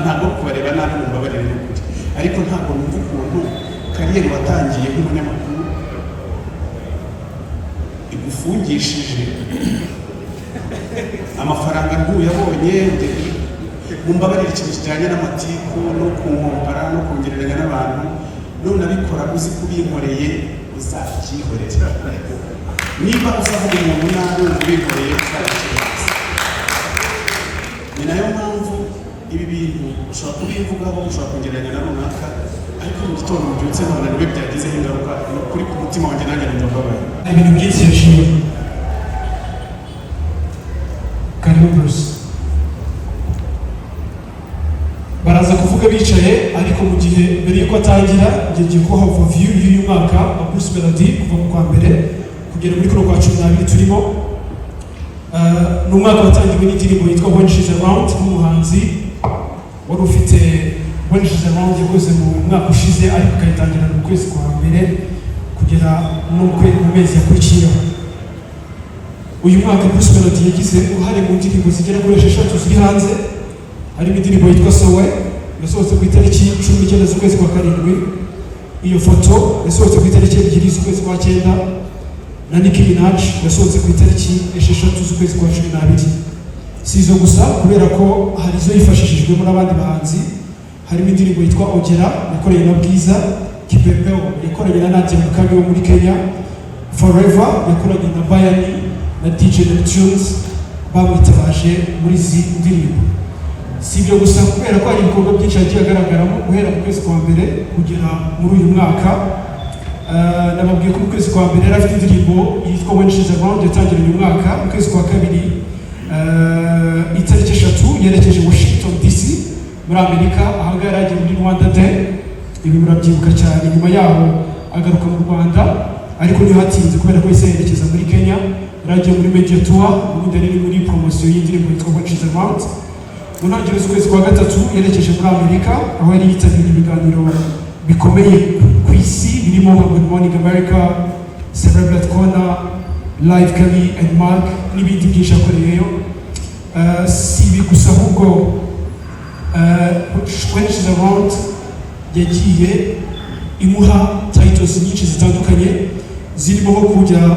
Ntabwo kubareba nabi, mumbabarire n'ukuri, ariko ntabwo numva ukuntu career watangiye nk'umunyamakuru igufungishije, amafaranga ntuyabonye. Mumbabarire, ikintu kijyanye n'amatiku no kunkompara no kongereranya n'abantu, none abikora uzi ko ubinkoreye, uzabyihorere. Niba uzavuga umuntu nabi wumva ubinkoreye, uzabyihorere. Ni nayo mpamvu ibi bintu ushobora kubivugaho, ushobora kongereranya na runaka, ariko mu gitondo mbyutse nkabona niwe byagizeho ingaruka, ni ukuri ku mutima wanjye nanjye numva mbabaye. Ibintu byinshi yaciye. Karibu Bruce. Baraza kuvuga bicaye, ariko mu gihe mbere y'uko atangira, ngiye ngiye kubaha overview y'uyu mwaka wa Bruce Melody, kuva mu kwa mbere kugera muri kuno kwa 12 turimo. Ni umwaka watangiwe n'indirimbo yitwa When She's Around, nk'umuhanzi wari ufite When She's Around yakoze mu mwaka ushize, ariko akayitangira mu kwezi kwa mbere kugera no mu mezi yakurikiyeho. Uyu mwaka Bruce Melody yagize uruhare mu ndirimbo zigera kuri esheshatu ziri hanze, harimo indirimbo yitwa Sowe yasohotse ku itariki 19 z'ukwezi kwa karindwi, Iyo Foto yasohotse ku itariki 2 z'ukwezi kwa cyenda, na Nicki Minaj yasohotse ku itariki 6 z'ukwezi kwa 12. Si izo gusa, kubera ko hari izo yifashishijwemo n'abandi bahanzi, harimo indirimbo yitwa Ogera yakoreye na Bwiza, Kipepeo yakoranye na Nadia Mukami wo muri Kenya, Forever yakoranye na Bayani na DJ Neptunes bamwitabaje muri izi ndirimbo. Si ibyo gusa, kubera ko hari ibikorwa byinshi yagiye agaragaramo guhera mu kwezi kwa mbere kugera muri uyu mwaka. Nababwiye ko mu kwezi kwa mbere yari afite indirimbo yitwa When She's Around yatangiranye uyu mwaka. Mu kwezi kwa kabiri, itariki 3, yerekeje Washington DC muri Amerika. Ahangaha yari agiye muri Rwanda Day, ibi murabyibuka cyane. Nyuma yaho agaruka mu Rwanda, ariko ntihatinze kubera ko yahise yerekeza muri Kenya. Yari agiye muri media tour, ubundi yari muri promosiyo y'indirimbo yitwa When She's Around. Mu ntangiriro z'ukwezi kwa gatatu yerekeje muri Amerika, aho yari yitabiriye ibiganiro bikomeye ku isi birimo nka Good Morning America, Celebrity Corner, Live Kelly and Mark n'ibindi byinshi yakoreyeyo. Si ibi gusa, ahubwo When She's Around yagiye imuha titles nyinshi zitandukanye, zirimo nko kujya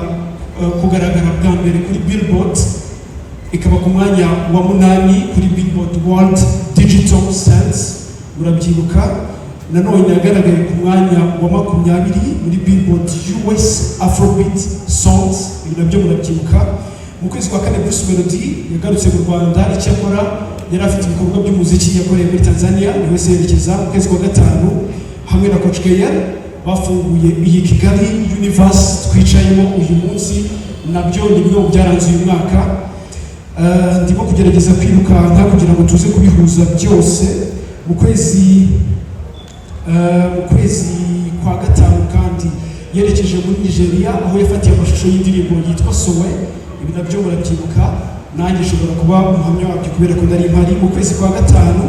kugaragara bwa mbere kuri Billboard, ikaba ku mwanya wa munani kuri Billboard World Digital Sales, murabyibuka. Nanone yagaragaye ku mwanya wa 20 muri Billboard US Afrobeat Songs, ibi nabyo murabyibuka. Mu kwezi kwa kane Bruce Melody yagarutse mu Rwanda, icyakora yari afite ibikorwa by'umuziki yakoreye muri Tanzania, niho se yerekeza. Mu kwezi kwa gatanu, hamwe na Coach Gael, bafunguye iyi Kigali Universe twicayemo uyu munsi. Nabyo ni bimwe mu byaranze uyu mwaka. Ndimo kugerageza kwirukanka kugira ngo tuze kubihuza byose. Mu kwezi kwa gatanu kandi yerekeje muri Nigeria, aho yafatiye amashusho y'indirimbo yitwa Sowe, ibi nabyo murabyibuka, nanjye nshobora kuba umuhamya wabyo kubera ko nari mpari. Mu kwezi kwa gatanu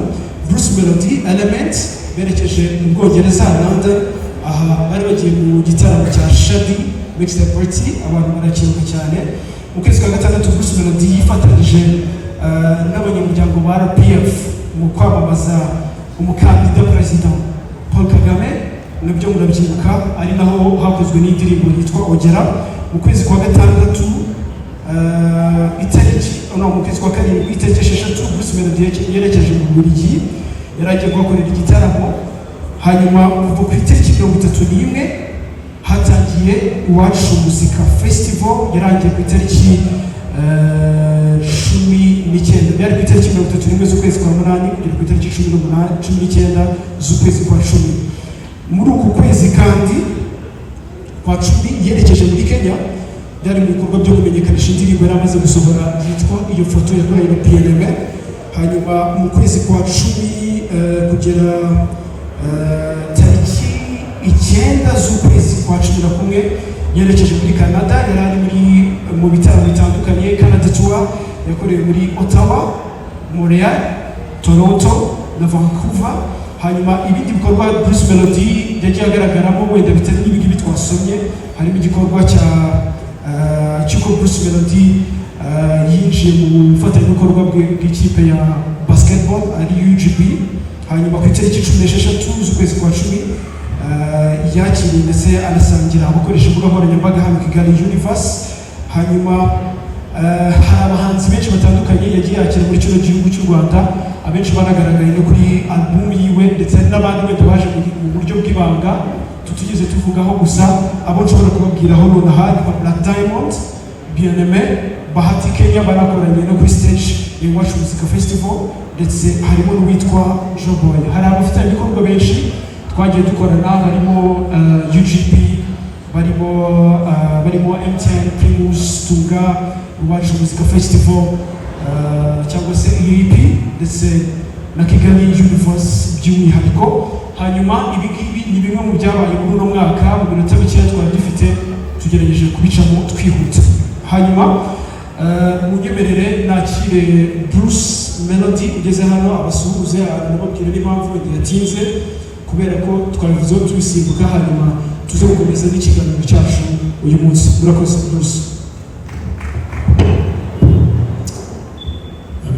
Bruce Melody, Element berekeje mu Bwongereza, London. Aha bari bagiye mu gitaramo cya Shady Mixtape Party, abantu barakibuka cyane. Mu kwezi kwa gatandatu Bruce Melody yifatanyije n'abanyamuryango ba RPF mu kwamamaza umukandida perezida Paul Kagame, nabyo murabyibuka, ari naho hakozwe n'indirimbo yitwa Ogera. Mu kwezi kwa gatandatu, itariki, no mu kwezi kwa karindwi, itariki 6, Bruce Melody yerekeje mu Bubiligi, yari agiye kuhakorera igitaramo. Hanyuma kuva ku itariki 31 hatangiye Iwacu Muzika Festival, yarangiye ku itariki 19. Byari ku itariki 31 z'ukwezi kwa munani kugera ku itariki 18, 19 z'ukwezi kwa cumi. Muri uku kwezi kandi kwa cumi yerekeje muri Kenya, byari mu bikorwa byo kumenyekanisha indirimbo yari amaze gusohora yitwa Iyo Foto yakoranye na PNM. Hanyuma mu kwezi kwa cumi kugera tariki 9 z'ukwezi kwa 11 yerekeje muri Canada, yari ari mu bitaramo bitandukanye, Canada Tour yakorewe muri Ottawa, Montreal, Toronto na Vancouver. Hanyuma ibindi bikorwa Bruce Melody yagiye agaragaramo, wenda bitari n'ibi ngibi twasomye, harimo igikorwa cya cy'uko Bruce Melody yinjiye mu bufatanyabikorwa bw'ikipe ya basketball ari UGB. Hanyuma ku itariki 16 z'ukwezi kwa 10, yakiriye ndetse anasangira abakoresha imbuga nkoranyambaga hano Kigali Universe. Hanyuma hari abahanzi benshi batandukanye yagiye yakira muri kino gihugu cy'u Rwanda, abenshi banagaragaye no kuri album yiwe, ndetse hari n'abandi wenda baje mu buryo bw'ibanga tutigeze tuvugaho. Gusa abo nshobora kubabwiraho nonaha ni nka Black Diamond, Bien-Aimé, Bahati Kenya banakoranye no kuri stage ya Iwacu Muzika Festival, ndetse harimo n'uwitwa Joboy. Hari abafatanyabikorwa benshi twagiye dukorana, barimo UGB, barimo MTN, Primus, Tunga, Iwacu Muzika Festival, cyangwa se EAP, ndetse na Kigali Universe by'umwihariko. Hanyuma ibi ngibi ni bimwe mu byabaye muri uno mwaka. Mu minota mikeya twari dufite tugerageje kubicamo twihuta. Hanyuma munyemerere nakire Bruce Melody ugeze hano, abasuhuze, anababwire n'impamvu wenda yatinze, kubera ko twabivuzeho tubisimbuka. Hanyuma tuze gukomeza n'ikiganiro cyacu uyu munsi. Murakoze, Bruce.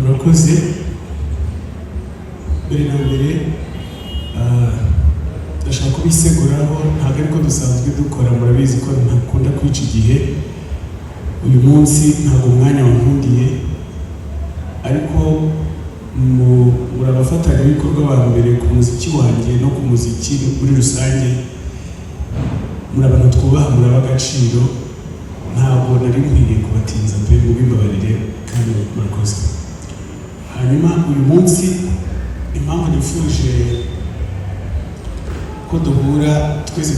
Murakoze. Mbere na mbere, ndashaka kubiseguraho, ntabwo ariko dusanzwe dukora. Murabizi ko ntakunda kwica igihe. Uyu munsi ntabwo umwanya wankundiye, ariko muri abafatanyabikorwa ba mbere ku muziki wanjye no ku muziki muri rusange. Muri abantu twubaha, muri ab'agaciro. Ntabwo nari nkwiriye kubatinza pe, mubimbabarire kandi murakoze. Hanyuma uyu munsi impamvu nifuje ko duhura twese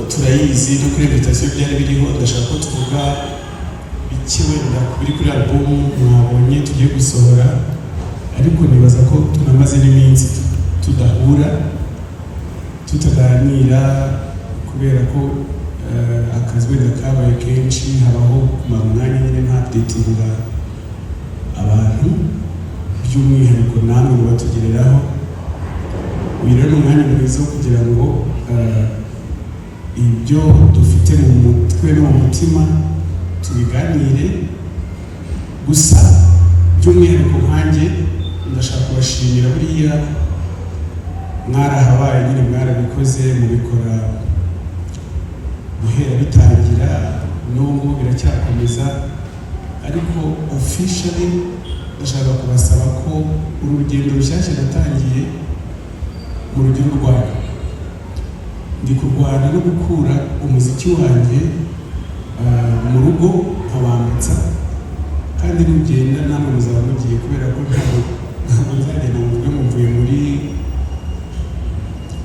turayizi, no kuri invitation byari biriho. Ndashaka ko tuvuga bike wenda ku biri kuri album mwabonye tugiye gusohora, ariko nibaza ko tunamaze n'iminsi tudahura, tutaganira, kubera ko akazi wenda kabaye kenshi, habaho kumara umwanya nyine nta updatinga abantu, by'umwihariko namwe mubatugereraho. Uyu rero ni umwanya mwiza wo kugira ngo ibyo dufite mu mutwe no mu mutima tubiganire. Gusa by'umwihariko nkanjye ndashaka kubashimira. Buriya mwarahabaye nyine, mwarabikoze, mubikora guhera bitangira, n'ubu ngubu biracyakomeza. Ariko officially ndashaka kubasaba ko uru rugendo rushyashya natangiye mu rugero rwanyu, ndi kurwana no gukura umuziki wanjye mu rugo nkawambutsa, kandi nugenda namwe muzaba mugiye, kubera ko ntabwo nzagenda ngo mvuge ngo mvuye muri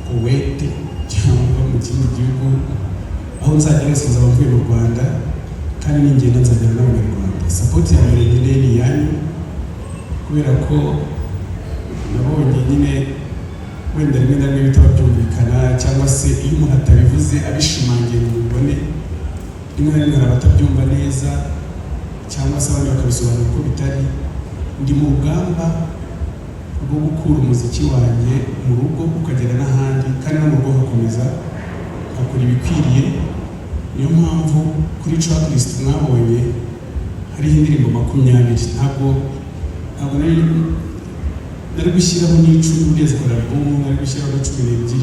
Kuwait cyangwa mu kindi gihugu. Aho nzajya hose nzaba mvuye mu Rwanda, kandi ningenda nzajyana n'Abanyarwanda. Support ya mbere nkeneye ni iyanyu, kubera ko nabonye nyine wenda rimwe na rimwe bitaba byumvikana, cyangwa se iyo umuntu atabivuze abishimangiye ngo mubibone, rimwe na rimwe hari abatabyumva neza, cyangwa se abandi bakabisobanura uko bitari. Ndi mu rugamba rwo gukura umuziki wanjye mu rugo ukagera n'ahandi, kandi no mu rugo hakomeza nkakora ibikwiriye. Niyo mpamvu kuri tracklist mwabonye hariho indirimbo 20. Ntabwo nari gushyiraho n'10, buriya zikora album, nari gushyiraho na 12,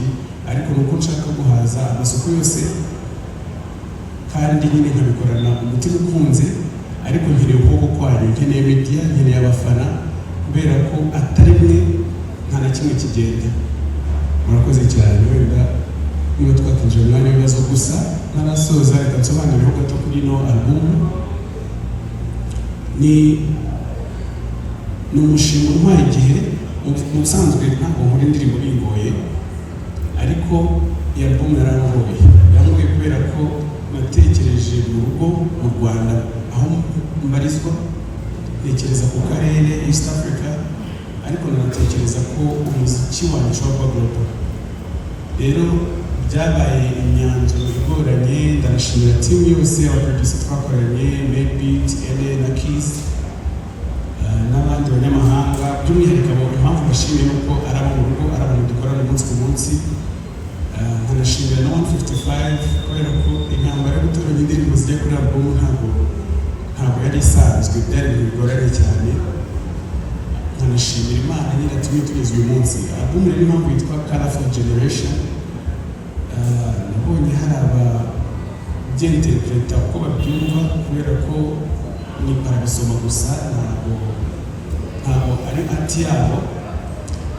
ariko nuko nshaka guhaza amasoko yose, kandi nyine nkabikorana umutima ukunze. Ariko nkeneye ukuboko kwanyu, nkeneye media, nkeneye abafana, kubera ko atari mwe nta na kimwe kigenda. Murakoze cyane. Wenda niba twakinjira mu mwanya w'ibibazo, gusa ntarasoza reka nsobanureho gato kuri ino album. Ni umushinga untwaye igihe. Mu busanzwe ntabwo nkora indirimbo bingoye, ariko iyi album yarangoye. Yangoye kubera ko natekereje mu rugo mu Rwanda aho mbarizwa, ntekereza ku karere East Africa, ariko nanatekereza ko umuziki wanjye ushobora kuba global. Rero byabaye imyanzuro igoranye. Ndanashimira team yose, abaproducer twakoranye, Madebeat, Ele na Keys, n'abandi banyamahanga. By'umwihariko abo, impamvu bashimiye ni uko ari abo mu rugo, ari abantu dukorana umunsi ku munsi. Nkanashimira na 155, kubera ko intambara yo gutoranya indirimbo zijya kuri album ntabwo yari isanzwe, byari ibintu bigoranye cyane. Nkanashimira Imana nyine yatumye tugeze uyu munsi. Album rero, impamvu yitwa Colorful Generation, nabonye hari ababyinterpreta uko babyumva, kubera ko ni barabisoma gusa, ntabwo ari ati yabo.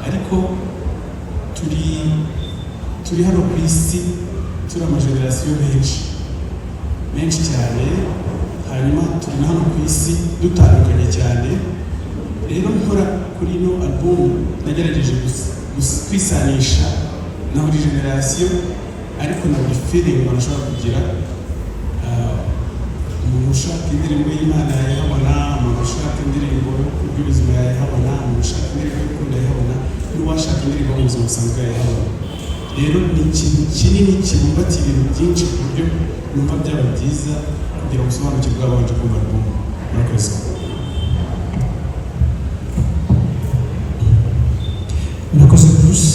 Ariko turi hano ku isi, turi amagenerasiyo menshi menshi cyane. Hanyuma turi na hano ku isi dutandukanye cyane. Rero nkora kuri ino album, nagerageje kwisanisha na buri generasiyo, ariko na buri feeling umuntu ashobora kugira. Umuntu ushaka indirimbo y'Imana yayihabona, umuntu ushaka indirimbo y'ubuzima yayihabona, umuntu ushaka indirimbo y'urukundo yayihabona, n'uwashaka indirimbo mu buzima busanzwe yayihabona. Rero ni ikintu kinini kibumbatiye ibintu byinshi, ku buryo numva byaba byiza kugira ngo usobanukirwe wabanje kumva album. Murakoze. Murakoze, Bruce.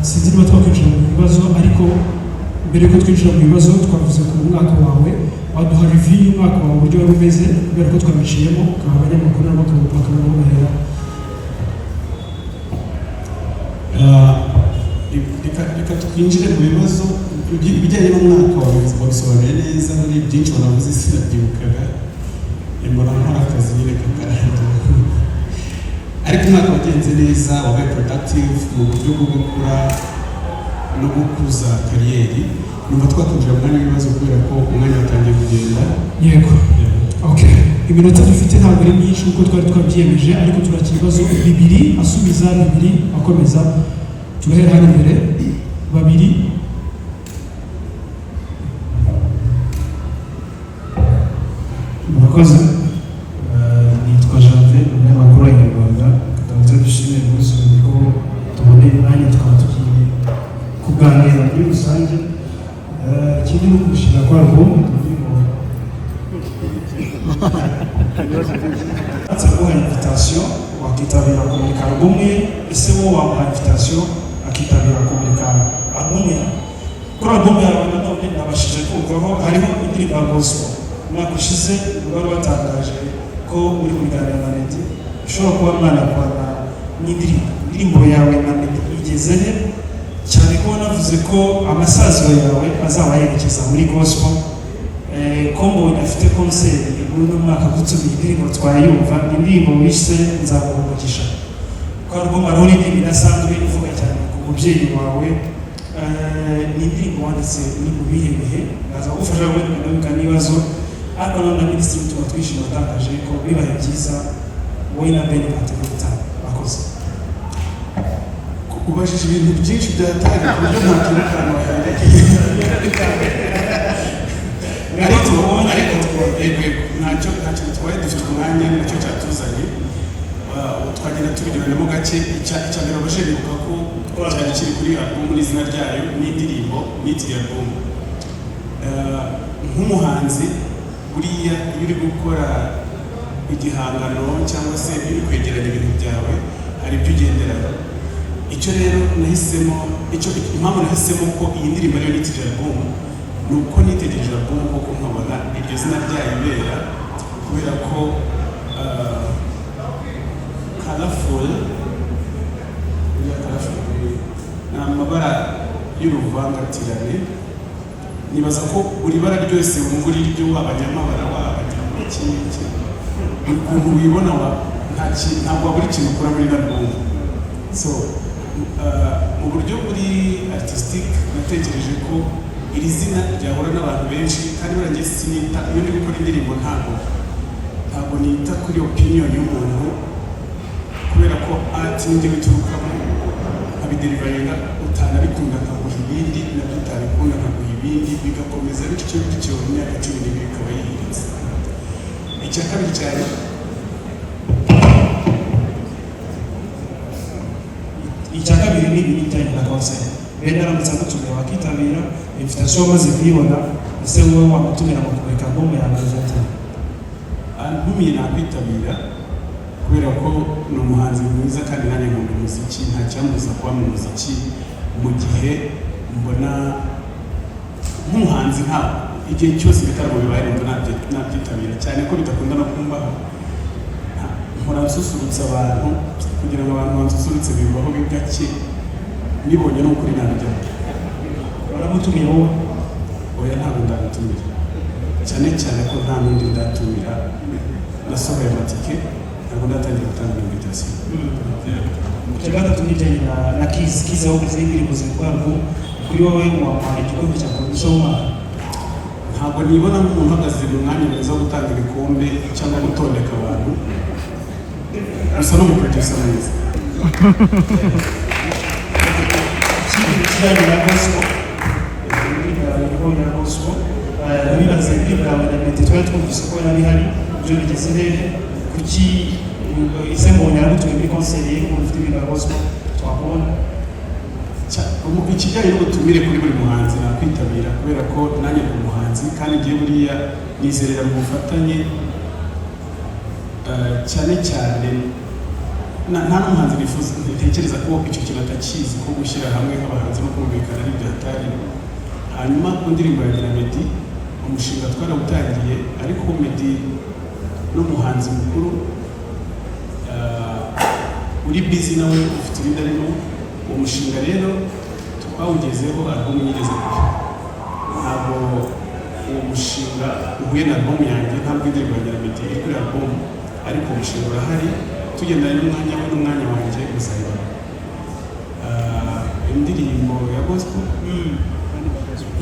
Sinzi niba twakwinjira mu bibazo, ariko mbere yuko twinjira mu bibazo, twavuze ku mwaka wawe. Waduha review y'umwaka wawe, uburyo wari umeze, kubera ko twabiciyemo, ukaba abanyamakuru nabo bakabona aho bahera. Reka twinjire mu bibazo. Ibijyanye n'umwaka wawe wabisobanuye neza, muri byinshi wanavuze sinabyibukaga, mbona nkora akazi nyine kakarangira. Ariko umwaka wagenze neza, wabaye productive mu buryo bwo gukura no gukuza career. Numva twakwinjira mu mwanya w'ibibazo, kubera ko umwanya watangiye kugenda. Yego, okay. Iminota dufite ntabwo ari myinshi nk'uko twari twabyiyemeje, ariko turakira ibibazo bibiri, asubiza bibiri, akomeza. Turahera hano imbere, babiri. Murakoze. Nitwa Janvier, umunyamakuru wa Inyarwanda. Tubanze dushimire Bruce ko tuboneye umwanya tukaba tugiye kuganira muri rusange. Ikindi ni ukugushimira ko album indirimbo atse guha invitation wakitabira kumurika album ye. Ese wowe wamuha invitation akitabira kumurika album yawe? Kuri album yawe nanone nabashije kumvaho hariho indirimbo ya gospel. Umwaka ushize wari watangaje ko uri kuganira na Meddy, ushobora kuba mwanakorana n'indirimbo. Indirimbo yawe na Meddy igeze he, cyane ko wanavuze ko amasaziro yawe azaba yerekeza muri gospel? Ko mbonye afite concert muri uno mwaka, gutumiye, indirimbo twayumva? Indirimbo wise "Nzaguha Umugisha". Ko album hariho n'indirimbo idasanzwe ivuga cyane ku mubyeyi wawe. Ni indirimbo wanditse uri mu bihe bihe? Ndaza kugufasha wenda n'ibibazo. Ariko nanone na Minisitiri Utumatwishima watangaje ko bibaye byiza wowe na Ben bateguye gutanga. Bakoze. Ubajije ibintu byinshi byatari ku buryo ntakirukanwa wahereye, ariko yego, ntacyo bitwaye, dufite umwanya, nicyo cyatuzanye. Twagenda tubinyuranamo gake. Icya mbere wabashije, bibuka ko cyari kiri kuri album n'izina ryayo n'indirimbo n'itiri album. Nk'umuhanzi buriya, iyo uri gukora igihangano cyangwa se iyo uri kwegeranya ibintu byawe, hari ibyo ugenderaho. Icyo rero nahisemo, icyo impamvu nahisemo ko iyi ndirimbo ariyo nitiriye album, ni uko nitegereje album koko nkabona iryo zina ryayo ibera, kubera ko colorful, buriya colorful ni amabara y'uruvangatirane. Nibaza ko buri bara ryose wumva uri ryo, waba nyamabara, waba nyamaki n'iki, buri kuntu wibona ntabwo wabura ikintu ukura muri album. So mu buryo buri artistic, natekereje ko iri zina ryahura n'abantu benshi. Kandi buriya njye sinita, iyo ndi gukora indirimbo ntabwo nita kuri opinion y'umuntu, kubera ko art n'indi biturukamo nkabideliveringa, utanabikunda nkaguha ibindi, nabyo utabikunda nkaguha ibindi, bigakomeza bityo bityo, imyaka 12 ikaba yihiritse. Icya kabiri cyane? Icya kabiri ni ibijyanye na concert. Ben aramutse agutumiye wakitabira? Invitation wamaze kuyibona? Ese wowe wamutumira mu kumurika album yawe bizatera? Antumiye nakwitabira, kubera ko ni umuhanzi mwiza kandi nanjye nkunda umuziki. Nta cyambuza kuba mu muziki mu gihe mbona nk'umuhanzi. Nta igihe cyose ibitaramo bibaye numva nabyitabira, cyane ko bidakunda no kumbaho. Mpora Mpora nsusurutsa abantu. Kugira ngo abantu bansusurutse bibaho gake. Nibonye ni ukuri nabijyamo. Baramutumiye wowe? Oya, ntabwo ndamutumira, cyane cyane ko nta n'undi ndatumira. Nasohoye amatike, ntabwo ndatangira gutanga invitation. Icya gatatu ni ibijyanye na Kiss. Kiss aho kuzi indirimbo ziri kuri album, kuri wowe wamuha igikombe cya producer w'umwaka? Ntabwo nibona nk'umuntu uhagaze mu mwanya mwiza wo gutanga ibikombe cyangwa gutondeka abantu. Gusa ni umuproducer mwiza. Ikindi kijyanye na gospel, indirimbo yawe iriho ya gospel. Ntibibaze indirimbo yawe na Meddy twari twumvise ko yari ihari, ibyo bigeze hehe? Kuki ese mbonye yaragutumiye muri concert ye, umuntu ufite indirimbo ya gospel twakubona? Ikijyanye n'ubutumire, kuri buri muhanzi nakwitabira, kubera ko nanjye ndi umuhanzi, kandi ngiye buriya nizerera mu bufatanye. Cyane cyane nta n'umuhanzi nifuza ntekereza ko icyo kintu atakizi, ko gushyira hamwe nk'abahanzi no kumvikana ari ibyo hatari. Hanyuma ku ndirimbo ya na Meddy, umushinga twarawutangiye, ariko Meddy n'umuhanzi mukuru uri busy, nawe ufite ibindi arimo. Uwo mushinga rero twawugezeho album nyigeze kure. Ntabwo uwo mushinga uhuye na album yanjye, ntabwo indirimbo ya Meddy iri kuri album, ariko uwo mushinga urahari. Tugendanye n'umwanya we n'umwanya wanjye uzayibona. Indirimbo ya gospel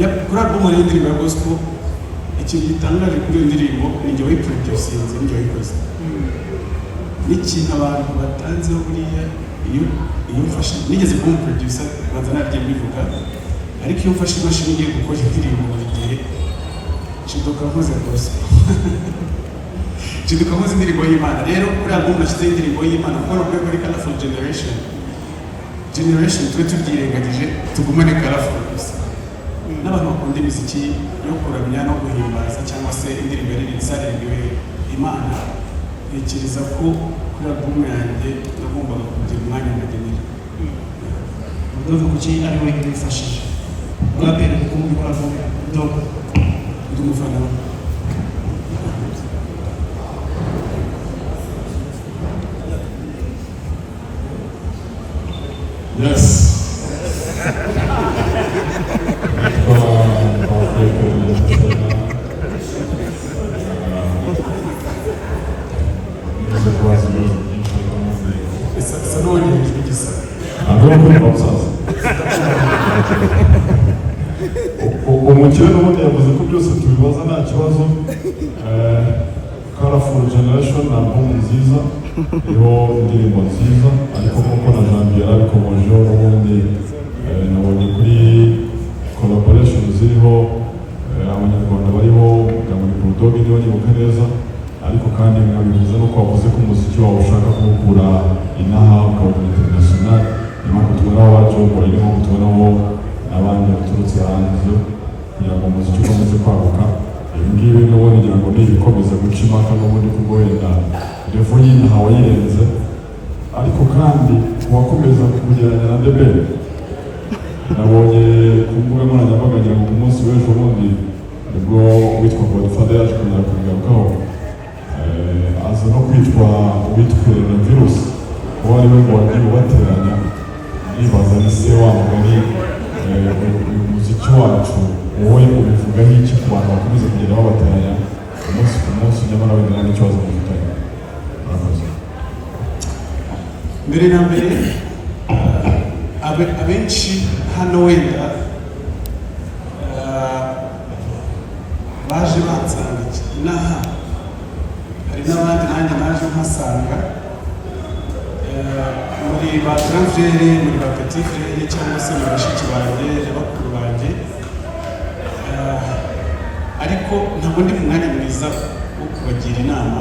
ya kuri album hariho indirimbo ya gospel. Ikintu gitangaje kuri iyo ndirimbo, ni njye wayiproducinze, ni njye wayikoze. N'ikintu abantu batanzeho, buriya iyo mfashe, nigeze kuba umuproducer, banza naryo mbivuga, ariko iyo mfashe imashini ngiye gukora indirimbo, buri gihe nshiduka nkoze gospel, nshiduka nkoze indirimbo y'Imana. Rero kuri album nashyizeho indirimbo y'Imana, kuko ni urwego, ari Colorful Generation. Generation tube tubyirengagije, tugumane Colorful gusa, n'abantu bakunda imiziki yo kuramya no guhimbaza cyangwa se indirimbo yaririmbye zaririmbiwe Imana. Ntekereza ko kuri album yanjye nagombaga kugira umwanya ngagenera. Bulldog, kuki ari wenyine wifashije umuraperi rukumbi kuri album yawe, Bulldog? Ndi umufana we. Yes. Nitwa Patrick Niyonzima. Nigeze kubaza ibibazo byinshi, ariko n'ubundi Isa n'uwongera ijwi gisa. Ntabwo ari kumva musaza. Umukire n'ubundi yavuze ko byose tubibaza, nta kibazo. Colorful Generation ni album nziza, iriho indirimbo nziza, ariko nk'uko na Janvier yarabikomojeho n'ubundi, nabonye kuri collaboration ziriho, abanyarwanda bariho bwa muri Bulldog niba nibuka neza, ariko kandi nkabihuza nuko wavuze ko umuziki wawe ushaka kuwukura inaha ukawugira international. Niyo mpamvu tubonaho ba Joeboy, niyo mpamvu tubonaho n'abandi baturutse hanze kugira ngo umuziki ukomeze kwaguka. Ibi ngibi n'ubundi ngira ngo ni ibikomeza guca impaka n'ubundi, kuko wenda level y'inaha wayirenze, ariko kandi uwakomeza kugereranya na The Ben, nabonye ku mbuga nkoranyambaga, ngira ngo ku munsi w'ejo bundi nibwo witwa Godfather yaje kongera kubigarukaho. Aza no kwitwa uwitwerera virus, uwo ari we ngo wagiye ubateranya. Nibaza ni se wa mugani, uyu muziki wacu wowe ubivugaho iki, ku bantu bakomeza kugenda babateranya umunsi ku munsi, nyamara wenda nta n'ikibazo mufitanye? Murakoze. Mbere na mbere, abenshi hano wenda baje bansanga inaha, hari n'abandi nanjye naje mpasanga. Muri ba grand frère, muri ba petit frère, cyangwa se mu bashiki banjye na bakuru banjye. Ariko ntabwo ndi mu mwanya mwiza wo kubagira inama,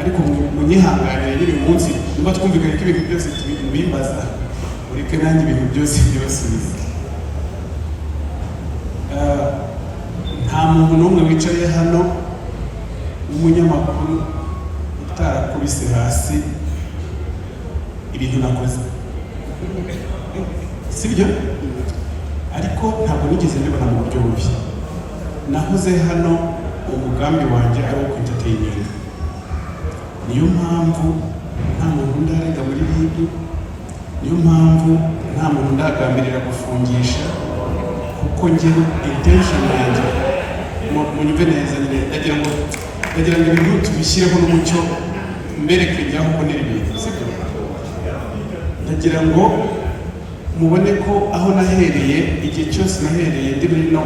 ariko munyihanganire nyine uyu munsi. Niba twumvikanye ko ibintu byose mubimbaza, mureke nanjye ibintu byose mbibasubize. Nta muntu n'umwe wicaye hano w'umunyamakuru utarakubise hasi ibintu nakoze, sibyo? Ariko ntabwo nigeze mbibona mu buryo bubi. Nahoze hano umugambi wanjye ari uwo kwentertaininga. Niyo mpamvu nta muntu ndarega muri RIB, niyo mpamvu nta muntu ndagambirira gufungisha, kuko njyewe intention yanjye, munyumve neza nyine, ndagira ngo ibintu tubishyireho n'umucyo, mbereke njye aho mbonera ibintu, sibyo? Ndagira ngo mubone ko aho nahereye, igihe cyose nahereye ndi muri no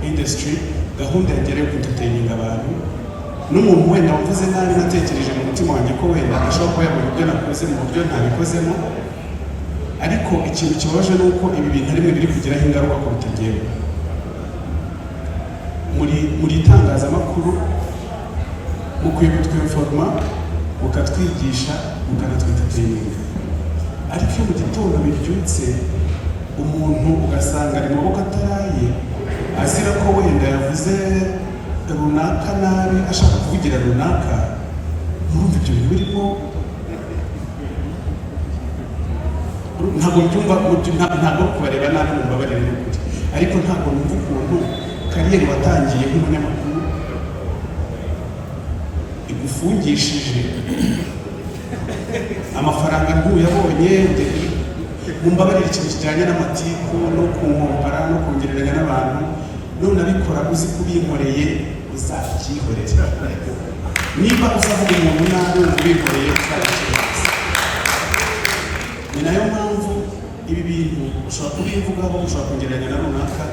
industry, gahunda yanjye ari iyo entertaining abantu. N'umuntu wenda wavuze nabi, natekereje mu mutima wanjye ko wenda ashobora kuba yabonye ibyo nakoze mu buryo ntabikozemo. Ariko ikintu kibabaje ni uko ibi bintu ari mwe biri kugiraho ingaruka kuruta njyewe. Muri itangazamakuru mukwiye kutwinforma, mukatwigisha, mukanatwentertaininga. Ariko iyo mu gitondo bibyutse, umuntu ugasanga ari mu maboko ataraye, azira ko wenda yavuze runaka nabi, ashaka kuvugira runaka, murumva ibyo bintu birimo? Ntabwo mbyumva. Ntabwo kubareba nabi, mumbabarire n'ukuri, ariko ntabwo numva ukuntu career watangiye nk'umunyamakuru igufungishije, amafaranga ntuyabonye. Mumbabarire, ikintu kijyanye n'amatiku no kunkompara no kongereranya n'abantu, none abikora uzi ko ubinkoreye uzabyihorere. Niba uzavuga umuntu nabi wumva ubinkoreye, uzabyihorere. Ni nayo mpamvu ibi bintu ushobora kubivugaho, ushobora kongereranya na runaka,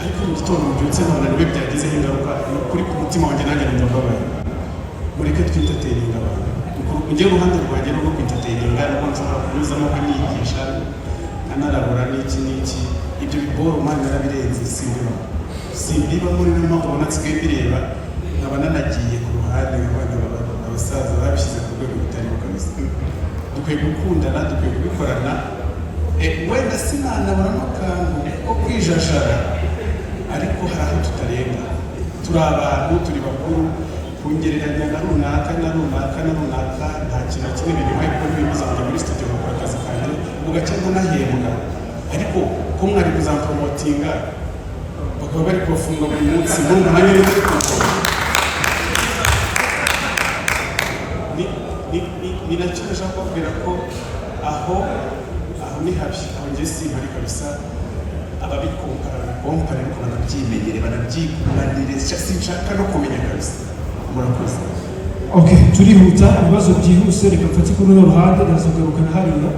ariko mu gitondo mubyutse nkabona niwe byagizeho ingaruka, ni ukuri ku mutima wanjye nanjye numva mbabaye. Mureke twentertaininga abantu. Njyewe uruhande rwanjye ni urwo kwentertaininga, nubwo nshobora kunyuzamo nkanigisha, nkanarabura n'iki n'iki. Ibyo biboro man narabirenze, simbibamo, simbibamo. Niyo mpamvu ubona nsigaye mbireba nkaba nanagiye ku ruhande, nkabona abasaza babishyize ku rwego rutariho kabisa. Dukwiye gukundana, dukwiye kubikorana. Wenda sinanabonamo akantu ko kwijajara, ariko hari aho tutarenga. Turi abantu, turi bakuru. Kungereranya na runaka na runaka na runaka nta kintu na kimwe binyuma, kuko ntibimbuza kujya muri studio ngakora akazi kanjye, bugacya nkanahembwa. Ariko ko mwari kuzampromotinga, bakaba bari kubafunga buri munsi, murumva nanjye ni kumpoma. Ni nacyo ndashaka kubabwira ko aho ni habi, aho njye simpari kabisa. Ababikompara babikompara, ariko banabyimenyere, banabyigumanire, sinshaka no kumenya kabisa. Murakoze. Okay, turihuta, ibibazo byihuse. Reka mfate kuri runo ruhande, ndaza kugarukana hariya.